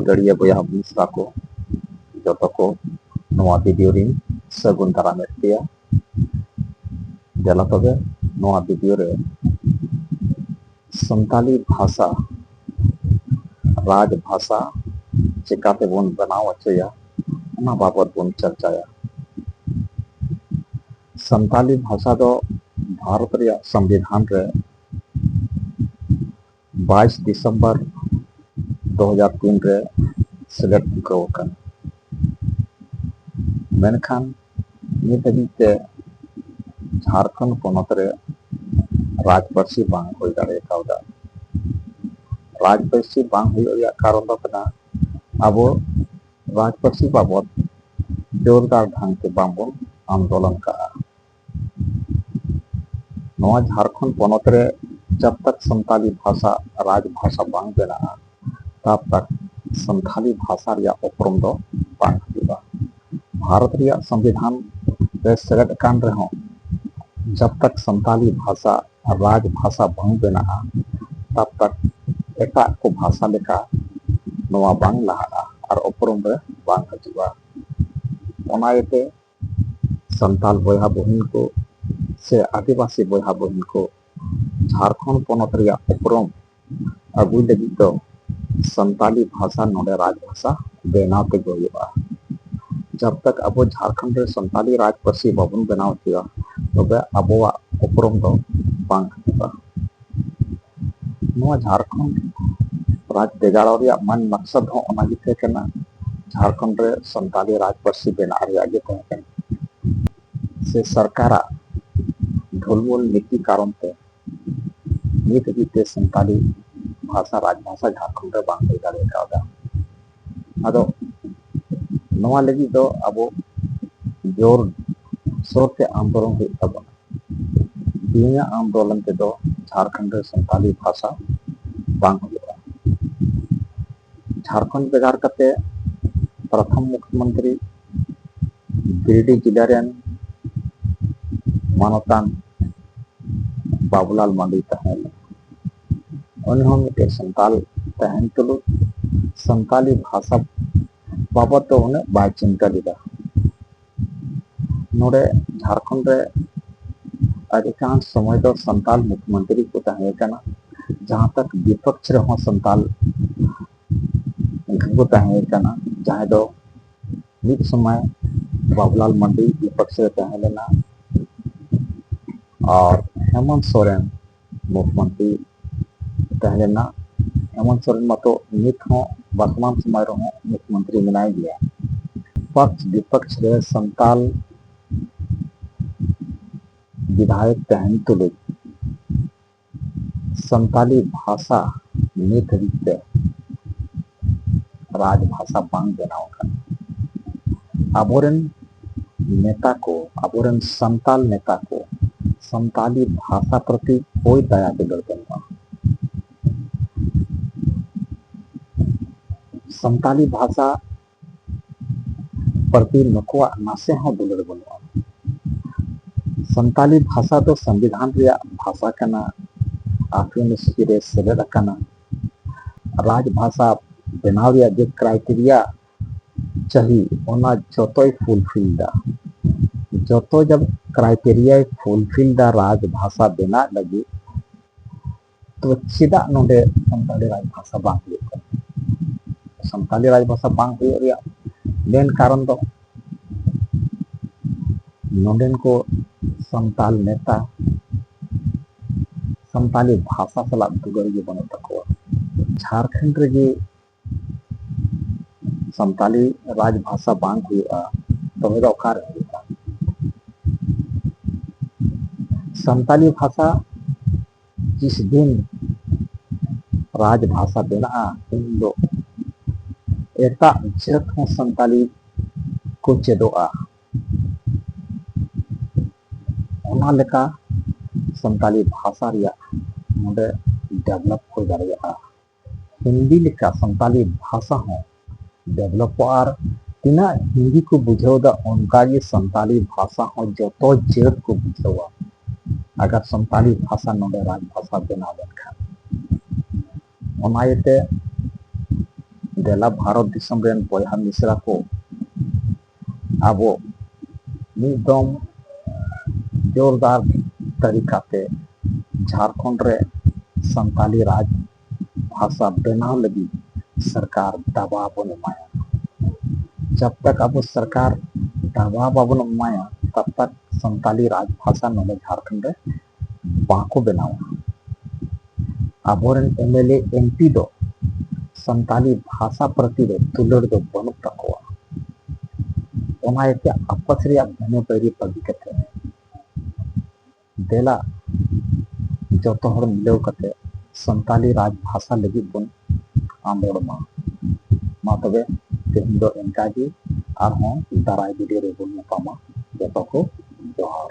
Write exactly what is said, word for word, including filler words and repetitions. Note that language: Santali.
ᱟᱹᱥᱟᱹᱲᱤᱭᱟᱹ ᱵᱚᱭᱦᱟ ᱢᱤᱥᱨᱟ ᱠᱚ ᱡᱚᱛᱚ ᱠᱚ ᱱᱚᱣᱟ ᱵᱷᱤᱰᱤᱭᱳ ᱨᱤᱧ ᱥᱟᱹᱜᱩᱱ ᱫᱟᱨᱟᱢᱮᱫ ᱯᱮᱭᱟ᱾ ᱫᱮᱞᱟ ᱛᱚᱵᱮ ᱱᱚᱣᱟ ᱵᱷᱤᱰᱤᱭᱳ ᱨᱮ ᱥᱟᱱᱛᱟᱞᱤ ᱵᱷᱟᱥᱟ ᱨᱟᱡᱽ ᱵᱷᱟᱥᱟ ᱪᱮᱠᱟᱛᱮᱵᱚᱱ ᱵᱮᱱᱟᱣ ᱦᱚᱪᱚᱭᱟ, ᱚᱱᱟ ᱵᱟᱵᱚᱛ ᱵᱚᱱ ᱪᱟᱨᱪᱟᱭᱟ᱾ ᱥᱟᱱᱛᱟᱞᱤ ᱵᱷᱟᱥᱟ ᱫᱚ ᱵᱷᱟᱨᱚᱛ ᱨᱮᱭᱟᱜ ᱥᱚᱝᱵᱤᱫᱷᱟᱱ ᱨᱮ ᱵᱟᱭᱤᱥ ᱰᱤᱥᱮᱢᱵᱚᱨ ᱫᱩ ᱦᱟᱡᱟᱨ ᱛᱤᱱ ᱨᱮ ᱥᱮᱞᱮᱫ ᱪᱩᱠᱟᱹᱣ ᱟᱠᱟᱱᱟ᱾ ᱢᱮᱱᱠᱷᱟᱱ ᱱᱤᱛ ᱦᱟᱹᱵᱤᱡ ᱛᱮ ᱡᱷᱟᱲᱠᱷᱚᱸᱰ ᱯᱚᱱᱚᱛ ᱨᱮ ᱨᱟᱡᱽ ᱯᱟᱹᱨᱥᱤ ᱵᱟᱝ ᱦᱩᱭ ᱫᱟᱲᱮ ᱠᱟᱣᱫᱟ᱾ ᱨᱟᱡᱽ ᱯᱟᱹᱨᱥᱤ ᱵᱟᱝ ᱦᱩᱭᱩᱜ ᱨᱮᱭᱟᱜ ᱠᱟᱨᱚᱱ ᱫᱚ ᱠᱟᱱᱟ, ᱟᱵᱚ ᱨᱟᱡᱽ ᱯᱟᱹᱨᱥᱤ ᱵᱟᱵᱚᱛ ᱡᱳᱨᱫᱟᱨ ᱰᱷᱟᱝ ᱛᱮ ᱵᱟᱝᱵᱚᱱ ᱟᱱᱫᱳᱞᱚᱱ ᱠᱟᱜᱼᱟ᱾ ᱱᱚᱣᱟ ᱡᱷᱟᱲᱠᱷᱚᱸᱰ ᱯᱚᱱᱚᱛ ᱨᱮ ᱡᱟᱵ ᱛᱟᱠ ᱥᱟᱱᱛᱟᱞᱤ ᱵᱷᱟᱥᱟ ᱨᱟᱡᱽ ᱵᱷᱟᱥᱟ ᱵᱟᱝ ᱵᱮᱱᱟᱜᱼᱟ, ᱛᱟᱵ ᱛᱟᱠ ᱥᱟᱱᱛᱟᱞᱤ ᱵᱷᱟᱥᱟ ᱨᱮᱭᱟᱜ ᱩᱯᱨᱩᱢ ᱫᱚ ᱵᱟᱝ ᱦᱩᱭᱩᱜᱼᱟ᱾ ᱵᱷᱟᱨᱚᱛ ᱨᱮᱭᱟᱜ ᱥᱚᱝᱵᱤᱫᱷᱟᱱ ᱨᱮ ᱥᱮᱞᱮᱫ ᱟᱠᱟᱱ ᱨᱮᱦᱚᱸ, ᱡᱟᱵ ᱛᱟᱠ ᱥᱟᱱᱛᱟᱞᱤ ᱵᱷᱟᱥᱟ ᱨᱟᱡᱽ ᱵᱷᱟᱥᱟ ᱵᱟᱝ ᱵᱮᱱᱟᱜᱼᱟ, ᱛᱟᱵ ᱛᱟᱠ ᱮᱴᱟᱜ ᱠᱚ ᱵᱷᱟᱥᱟ ᱞᱮᱠᱟ ᱱᱚᱣᱟ ᱵᱟᱝ ᱞᱟᱦᱟᱜᱼᱟ ᱟᱨ ᱩᱯᱨᱩᱢ ᱨᱮ ᱵᱟᱝ ᱦᱤᱡᱩᱜᱼᱟ᱾ ᱚᱱᱟ ᱤᱭᱟᱹᱛᱮ ᱥᱟᱱᱛᱟᱲ ᱵᱚᱭᱦᱟ ᱵᱚᱦᱤᱱ ᱠᱚ ᱥᱮ ᱟᱹᱫᱤᱵᱟᱹᱥᱤ ᱵᱚᱭᱦᱟ ᱵᱚᱦᱤᱱ ᱠᱚ ᱡᱷᱟᱲᱠᱷᱚᱸᱰ ᱯᱚᱱᱚᱛ ᱨᱮᱭᱟᱜ ᱩᱯᱨᱩᱢ ᱟᱹᱜᱩᱭ ᱞᱟᱹᱜᱤᱫ ᱫᱚ ᱥᱟᱱᱛᱟᱞᱤ ᱵᱷᱟᱥᱟ ᱱᱚᱰᱮ ᱨᱟᱡᱽ ᱵᱷᱟᱥᱟ ᱵᱮᱱᱟᱣ ᱛᱮᱜᱮ ᱦᱩᱭᱩᱜᱼᱟ᱾ ᱡᱟᱵ ᱛᱟᱠ ᱟᱵᱚ ᱡᱷᱟᱲᱠᱷᱚᱸᱰ ᱨᱮ ᱥᱟᱱᱛᱟᱞᱤ ᱨᱟᱡᱽ ᱯᱟᱹᱨᱥᱤ ᱵᱟᱵᱚᱱ ᱵᱮᱱᱟᱣ ᱦᱚᱪᱚᱭᱟ, ᱛᱚᱵᱮ ᱟᱵᱚᱣᱟᱜ ᱩᱯᱨᱩᱢ ᱫᱚ ᱵᱟᱝ ᱦᱤᱡᱩᱜᱼᱟ᱾ ᱱᱚᱣᱟ ᱡᱷᱟᱲᱠᱷᱚᱸᱰ ᱨᱟᱡᱽ ᱵᱷᱮᱜᱟᱲ ᱨᱮᱭᱟᱜ ᱢᱟᱱ ᱢᱟᱠᱥᱟᱫ ᱦᱚᱸ ᱚᱱᱟᱜᱮ ᱛᱟᱦᱮᱸ ᱠᱟᱱᱟ, ᱡᱷᱟᱲᱠᱷᱚᱸᱰ ᱨᱮ ᱥᱟᱱᱛᱟᱞᱤ ᱨᱟᱡᱽ ᱯᱟᱹᱨᱥᱤ ᱵᱮᱱᱟᱣ ᱨᱮᱭᱟᱜ ᱜᱮ ᱛᱟᱦᱮᱸ ᱠᱟᱱᱟ᱾ ᱥᱮ ᱥᱚᱨᱠᱟᱨᱟᱜ ᱰᱷᱩᱞᱢᱩᱞ ᱱᱤᱛᱤ ᱠᱟᱨᱚᱱ ᱛᱮ ᱱᱤᱛ ᱦᱟᱹᱵᱤᱡ ᱛᱮ ᱥᱟᱱᱛᱟᱞᱤ ᱵᱷᱟᱥᱟ ᱨᱟᱡᱽ ᱵᱷᱟᱥᱟ ᱡᱷᱟᱲᱠᱷᱚᱸᱰ ᱨᱮ ᱵᱟᱝ ᱦᱩᱭ ᱫᱟᱲᱮ ᱠᱟᱣᱫᱟ᱾ ᱟᱫᱚ ᱱᱚᱣᱟ ᱞᱟᱹᱜᱤᱫ ᱫᱚ ᱟᱵᱚ ᱡᱳᱨ ᱥᱳᱨ ᱛᱮ ᱟᱱᱫᱳᱞᱚᱱ ᱦᱩᱭᱩᱜ ᱛᱟᱵᱚᱱᱟ᱾ ᱵᱤᱱᱟᱹ ᱟᱱᱫᱳᱞᱚᱱ ᱛᱮᱫᱚ ᱡᱷᱟᱲᱠᱷᱚᱸᱰ ᱨᱮ ᱥᱟᱱᱛᱟᱞᱤ ᱵᱷᱟᱥᱟ ᱵᱟᱝ ᱦᱩᱭᱩᱜᱼᱟ᱾ ᱡᱷᱟᱲᱠᱷᱚᱸᱰ ᱵᱷᱮᱜᱟᱨ ᱠᱟᱛᱮ ᱯᱨᱚᱛᱷᱚᱢ ᱢᱩᱠᱷᱭᱚᱢᱚᱱᱛᱨᱤ ᱜᱤᱨᱤᱰᱤ ᱡᱮᱞᱟ ᱨᱮᱱ ᱢᱟᱱᱚᱛᱟᱱ ᱵᱟᱵᱩᱞᱟᱞ ᱢᱟᱨᱰᱤ ᱛᱟᱦᱮᱸ ᱞᱮᱱᱟ᱾ ᱩᱱᱤ ᱦᱚᱸ ᱢᱤᱫᱴᱮᱱ ᱥᱟᱱᱛᱟᱞ ᱛᱟᱦᱮᱱ ᱛᱩᱞᱩᱡ ᱥᱟᱱᱛᱟᱞᱤ ᱵᱷᱟᱥᱟ ᱵᱟᱵᱚᱫ ᱫᱚ ᱩᱱᱟᱹᱜ ᱵᱟᱭ ᱪᱤᱱᱛᱟᱹ ᱞᱮᱫᱟ᱾ ᱱᱚᱰᱮ ᱡᱷᱟᱲᱠᱷᱚᱸᱰ ᱨᱮ ᱟᱹᱰᱤᱜᱟᱱ ᱥᱚᱢᱚᱭ ᱫᱚ ᱥᱟᱱᱛᱟᱞ ᱢᱩᱠᱷᱭᱚᱢᱚᱱᱛᱨᱤ ᱠᱚ ᱛᱟᱦᱮᱸ ᱠᱟᱱᱟ, ᱡᱟᱦᱟᱸ ᱛᱟᱠ ᱵᱤᱯᱚᱠᱷ ᱨᱮᱦᱚᱸ ᱥᱟᱱᱛᱟᱞ ᱠᱚ ᱛᱟᱦᱮᱸ ᱠᱟᱱᱟ, ᱡᱟᱦᱟᱸᱭ ᱫᱚ ᱢᱤᱫ ᱥᱚᱢᱚᱭ ᱵᱟᱵᱩᱞᱟᱞ ᱢᱟᱨᱰᱤ ᱵᱤᱯᱚᱠᱷ ᱨᱮ ᱛᱟᱦᱮᱸ ᱞᱮᱱᱟ ᱟᱨ ᱦᱮᱢᱚᱱᱛ ᱥᱚᱨᱮᱱ ᱢᱩᱠᱷᱭᱚᱢᱚᱱᱛᱨᱤ ᱛᱟᱦᱮᱸ ᱞᱮᱱᱟ᱾ ᱦᱮᱢᱚᱱᱛ ᱥᱚᱨᱮᱱ ᱢᱟᱛᱚ ᱱᱤᱛ ᱦᱚᱸ ᱵᱚᱨᱛᱚᱢᱟᱱ ᱥᱚᱢᱚᱭ ᱨᱮᱦᱚᱸ ᱢᱩᱠᱷᱭᱚᱢᱚᱱᱛᱨᱤ ᱢᱮᱱᱟᱭ ᱜᱮᱭᱟ᱾ ᱯᱚᱠᱷ ᱵᱤᱯᱚᱠᱷ ᱨᱮ ᱥᱟᱱᱛᱟᱞ ᱵᱤᱫᱷᱟᱭᱚᱠ ᱛᱟᱦᱮᱱ ᱛᱩᱞᱩᱡ ᱥᱟᱱᱛᱟᱞᱤ ᱵᱷᱟᱥᱟ ᱱᱤᱛ ᱦᱟᱹᱵᱤᱡ ᱛᱮ ᱨᱟᱡᱽ ᱵᱷᱟᱥᱟ ᱵᱟᱝ ᱵᱮᱱᱟᱣ ᱟᱠᱟᱱᱟ᱾ ᱟᱵᱚᱨᱮᱱ ᱱᱮᱛᱟ ᱠᱚ, ᱟᱵᱚᱨᱮᱱ ᱥᱟᱱᱛᱟᱞ ᱱᱮᱛᱟ ᱠᱚ ᱥᱟᱱᱛᱟᱞᱤ ᱵᱷᱟᱥᱟ ᱯᱨᱚᱛᱤ ᱠᱳᱭ ᱫᱟᱭᱟ ᱫᱩᱞᱟᱹᱲ ᱵᱟᱹᱱᱩᱜᱼᱟ᱾ ᱥᱟᱱᱛᱟᱞᱤ ᱵᱷᱟᱥᱟ ᱯᱨᱚᱛᱤ ᱱᱩᱠᱩᱣᱟᱜ ᱱᱟᱥᱮ ᱦᱚᱸ ᱫᱩᱞᱟᱹᱲ ᱵᱟᱹᱱᱩᱜᱼᱟ᱾ ᱥᱟᱱᱛᱟᱞᱤ ᱵᱷᱟᱥᱟ ᱫᱚ ᱥᱚᱝᱵᱤᱫᱷᱟᱱ ᱨᱮᱭᱟᱜ ᱵᱷᱟᱥᱟ ᱠᱟᱱᱟ, ᱟᱨᱴᱤᱠᱮᱞ ᱨᱮ ᱥᱮᱞᱮᱫ ᱟᱠᱟᱱᱟ᱾ ᱨᱟᱡᱽ ᱵᱷᱟᱥᱟ ᱵᱮᱱᱟᱣ ᱨᱮᱭᱟᱜ ᱡᱮ ᱠᱨᱟᱭᱴᱮᱨᱤᱭᱟ ᱪᱟᱹᱦᱤ, ᱚᱱᱟ ᱡᱚᱛᱚᱭ ᱯᱷᱩᱞᱯᱷᱤᱞ ᱫᱟ᱾ ᱡᱚᱛᱚ ᱡᱟᱵ ᱠᱨᱟᱭᱴᱮᱨᱤᱭᱟᱭ ᱯᱷᱩᱞᱯᱷᱤᱞ ᱫᱟ ᱨᱟᱡᱽ ᱵᱷᱟᱥᱟ ᱵᱮᱱᱟᱜ ᱞᱟᱹᱜᱤᱫ, ᱛᱚ ᱪᱮᱫᱟᱜ ᱱᱚᱰᱮ ᱥᱟᱱᱛᱟᱲᱤ ᱨᱟᱡᱽ ᱵᱷᱟᱥᱟ ᱵᱟᱝ ᱦᱩᱭᱩᱜ ᱠᱟᱱᱟ? ᱥᱟᱱᱛᱟᱲᱤ ᱨᱟᱡᱽ ᱵᱷᱟᱥᱟ ᱵᱟᱝ ᱦᱩᱭᱩᱜ ᱨᱮᱭᱟᱜ ᱢᱮᱱ ᱠᱟᱨᱚᱱ ᱫᱚ ᱱᱚᱰᱮᱱ ᱠᱚ ᱥᱟᱱᱛᱟᱲ ᱱᱮᱛᱟ ᱥᱟᱱᱛᱟᱲᱤ ᱵᱷᱟᱥᱟ ᱥᱟᱞᱟᱜ ᱫᱩᱞᱟᱹᱲ ᱜᱮ ᱵᱟᱹᱱᱩᱜ ᱛᱟᱠᱚᱣᱟ᱾ ᱡᱷᱟᱲᱠᱷᱚᱸᱰ ᱨᱮᱜᱮ ᱥᱟᱱᱛᱟᱲᱤ ᱨᱟᱡᱽ ᱵᱷᱟᱥᱟ ᱵᱟᱝ ᱦᱩᱭᱩᱜᱼᱟ, ᱛᱚᱵᱮ ᱫᱚ ᱚᱠᱟᱨᱮ ᱦᱩᱭᱩᱜᱼᱟ? ᱥᱟᱱᱛᱟᱲᱤ ᱵᱷᱟᱥᱟ ᱡᱤᱥ ᱫᱤᱱ ᱨᱟᱡᱽ ᱵᱷᱟᱥᱟ ᱵᱮᱱᱟᱜᱼᱟ, ᱩᱱ ᱫᱚ ᱮᱴᱟᱜ ᱡᱟᱹᱛ ᱦᱚᱸ ᱥᱟᱱᱛᱟᱲᱤ ᱠᱚ ᱪᱮᱫᱚᱜᱼᱟ᱾ ᱚᱱᱟ ᱞᱮᱠᱟ ᱥᱟᱱᱛᱟᱲᱤ ᱵᱷᱟᱥᱟ ᱨᱮᱭᱟᱜ ᱱᱚᱰᱮ ᱰᱮᱵᱷᱞᱚᱯ ᱦᱩᱭ ᱫᱟᱲᱮᱭᱟᱜᱼᱟ᱾ ᱦᱤᱱᱫᱤ ᱞᱮᱠᱟ ᱥᱟᱱᱛᱟᱲᱤ ᱵᱷᱟᱥᱟ ᱦᱚᱸ ᱰᱮᱵᱷᱞᱚᱯᱚᱜᱼᱟ ᱟᱨ ᱛᱤᱱᱟᱹᱜ ᱦᱤᱱᱫᱤ ᱠᱚ ᱵᱩᱡᱷᱟᱹᱣ ᱮᱫᱟ, ᱚᱱᱠᱟ ᱜᱮ ᱥᱟᱱᱛᱟᱲᱤ ᱵᱷᱟᱥᱟ ᱦᱚᱸ ᱡᱚᱛᱚ ᱡᱟᱹᱛ ᱠᱚ ᱵᱩᱡᱷᱟᱹᱣᱟ᱾ ᱟᱜᱟᱨ ᱥᱟᱱᱛᱟᱲᱤ ᱵᱷᱟᱥᱟ ᱱᱚᱰᱮ ᱨᱟᱡᱽ ᱵᱷᱟᱥᱟ ᱵᱮᱱᱟᱣ ᱞᱮᱱᱠᱷᱟᱱ, ᱚᱱᱟ ᱤᱭᱟᱹᱛᱮ ᱫᱮᱞᱟ ᱵᱷᱟᱨᱚᱛ ᱫᱤᱥᱚᱢ ᱨᱮᱱ ᱵᱚᱭᱦᱟ ᱢᱤᱥᱨᱟ ᱠᱚ, ᱟᱵᱚ ᱢᱤᱫ ᱫᱚᱢ ᱡᱳᱨᱫᱟᱨ ᱛᱟᱹᱨᱤᱠᱟᱛᱮ ᱡᱷᱟᱲᱠᱷᱚᱸᱰ ᱨᱮ ᱥᱟᱱᱛᱟᱞᱤ ᱨᱟᱡᱽ ᱵᱷᱟᱥᱟ ᱵᱮᱱᱟᱣ ᱞᱟᱹᱜᱤᱫ ᱥᱚᱨᱠᱟᱨ ᱫᱟᱵᱟᱣ ᱵᱚᱱ ᱮᱢᱟᱭᱟ᱾ ᱡᱟᱵ ᱛᱟᱠ ᱟᱵᱚ ᱥᱚᱨᱠᱟᱨ ᱫᱟᱵᱟᱣ ᱵᱟᱵᱚᱱ ᱮᱢᱟᱭᱟ, ᱛᱟᱵ ᱛᱟᱠ ᱥᱟᱱᱛᱟᱞᱤ ᱨᱟᱡᱽ ᱵᱷᱟᱥᱟ ᱱᱚᱰᱮ ᱡᱷᱟᱲᱠᱷᱚᱸᱰ ᱨᱮ ᱵᱟᱠᱚ ᱵᱮᱱᱟᱣᱟ᱾ ᱟᱵᱚᱨᱮᱱ M L A, M P ᱫᱚ ᱥᱟᱱᱛᱟᱞᱤ ᱵᱷᱟᱥᱟ ᱯᱨᱚᱛᱤ ᱫᱚ ᱫᱩᱞᱟᱹᱲ ᱫᱚ ᱵᱟᱹᱱᱩᱜ ᱛᱟᱠᱚᱣᱟ᱾ ᱚᱱᱟ ᱤᱭᱟᱹᱛᱮ ᱟᱯᱟᱥ ᱨᱮᱭᱟᱜ ᱵᱷᱟᱹᱱᱟᱹ ᱵᱟᱹᱭᱨᱤ ᱵᱟᱹᱜᱤ ᱠᱟᱛᱮ ᱫᱮᱞᱟ ᱡᱚᱛᱚ ᱦᱚᱲ ᱢᱤᱞᱟᱹᱣ ᱠᱟᱛᱮ ᱥᱟᱱᱛᱟᱞᱤ ᱨᱟᱡᱽ ᱵᱷᱟᱥᱟ ᱞᱟᱹᱜᱤᱫ ᱵᱚᱱ ᱟᱸᱫᱳᱲ ᱢᱟ᱾ ᱢᱟ ᱛᱚᱵᱮ ᱛᱮᱦᱮᱧ ᱫᱚ ᱤᱱᱠᱟ ᱜᱮ, ᱟᱨᱦᱚᱸ ᱫᱟᱨᱟᱭ ᱵᱷᱤᱰᱤᱭᱳ ᱨᱮᱵᱚᱱ ᱧᱟᱯᱟᱢᱟ᱾ ᱡᱚᱛᱚ ᱠᱚ ᱡᱚᱦᱟᱨ᱾